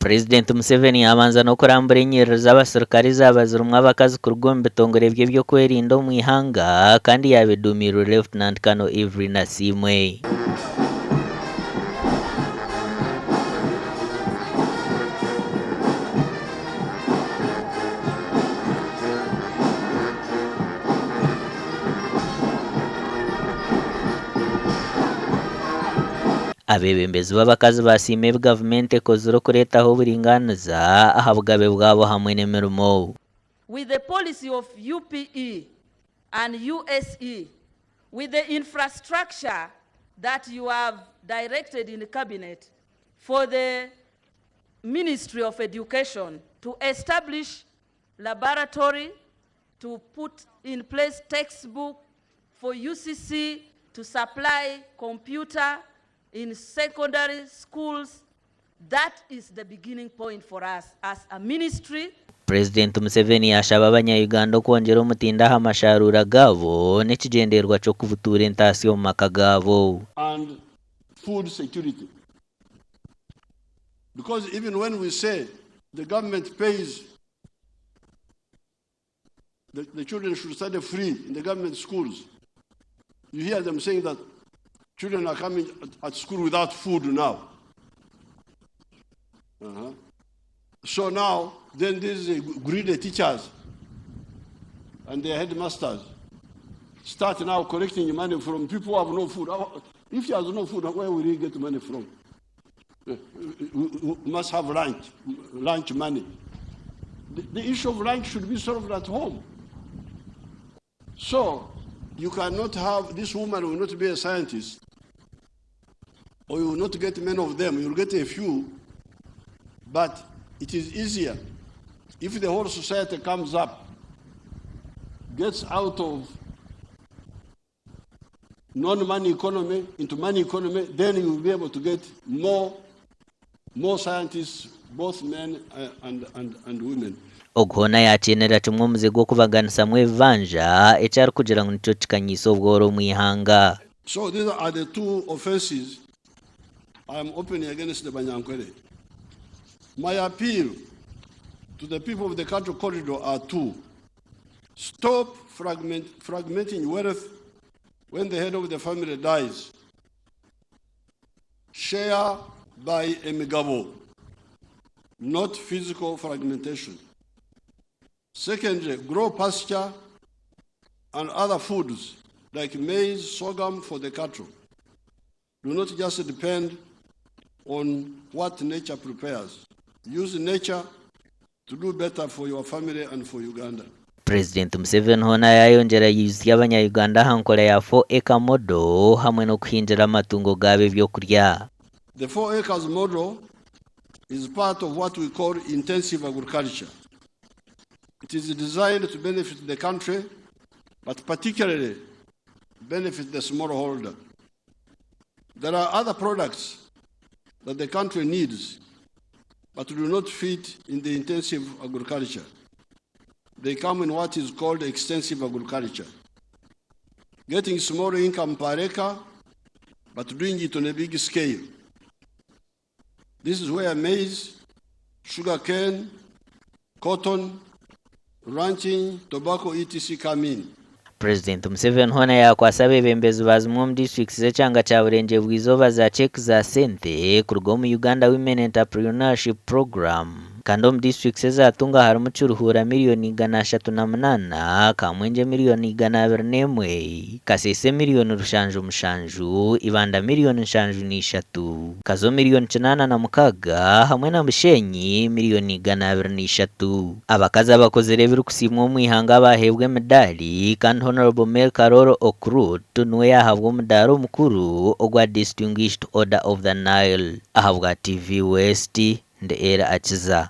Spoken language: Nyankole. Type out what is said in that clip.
Purezidenti Museveni yaabanza n'okurambura enyiriri z'abasirikare ezaaba zirimu abakazi kuruga omu bitongore by'ebyokwerinda omu ihanga kandi yaaba eduumiirwe Lieutenant Colonel Evelyn Asiimwe. Abeebembezi b'abakazi baasiima ebi gavumenti ekozire okureetaho oburingaaniza aha bugabe bwabo hamwe n'emirimo. With the policy of UPE and USE, with the infrastructure that you have directed in cabinet for the Ministry of Education to establish laboratory, to put in place textbook for UCC, to supply computer in secondary schools, that is the beginning point for us as a ministry. Purezidenti Museveni yaashaba abanya-Uganda okwongyera omutindo aha masharuura gaabo n'ekigyendererwa ky'okubutuura entaasya omu maka gaabo. And food security because even when we say the government pays the, the children should study free in the government schools, you hear them saying that children are coming at, at school without food now. So now, then these greedy teachers and their headmasters start now collecting money from people who have no food. If he has no food, where will he get money from? We must have lunch, lunch money. The issue of lunch should be solved at home. So you cannot have, this woman will not be a scientist, or you will not get many of them, you will get a few, but it is easier if the whole society comes up, gets out of non-money economy into money economy, then you will be able to get more, more scientists, both men and women. Ogu hoona yaakyenera kimwe omuze gw'okubaganisamu ebibanja eki arikugira ngu nikyo kikanyiisa obworo omu ihanga. So these are the two offenses I am opening against the Banyankole. My appeal to the people of the cattle corridor are two. Stop fragmenting wealth when the head of the family dies. Share by emigabo, not physical fragmentation. Secondly, grow pasture and other foods like maize, sorghum for the cattle. Do not just depend on what nature prepares. Use nature to do better for your family and for Uganda. Purezidenti Museveni hoona yaayongyera yaijutsya abanya-Uganda aha nkora ya 4 acre model hamwe n'okuhingira amatungo gaabo ebyokurya. The 4 acres model is part of what we call intensive agriculture. It is designed to benefit the country, but particularly benefit the smallholder. There are other products that the country needs, but do not fit in the intensive agriculture. They come in what is called extensive agriculture. Getting small income per acre, but doing it on a big scale. This is where maize, sugarcane, cotton, ranching, tobacco, etc. come in. Purezidenti Museveni hoona yaakwatsa abeebembezi ba zimwe omu disiturikiti z'ekyanga kya Burengyerwa-izooba za cheque za sente kuruga omu Uganda Women Entrepreneurship Program kandi omu disiturikiti ezaatunga harimu Kiruhura miriyoni 308, Kamwengye miriyoni 201, Kasese miriyoni 77, Ibanda miriyoni 73, Kazo miriyoni 86 hamwe na Bushenyi miriyoni 203. Abakazi abakozire ebirikusiimwa omu ihanga abaheebwa emidaari kandi Honourable Mary Karoro Okurut niwe yaahabwa omudaara omukuru ogwa Distinguished Order of the Nile. Ahabwa TV West, ndi Elly Akiza.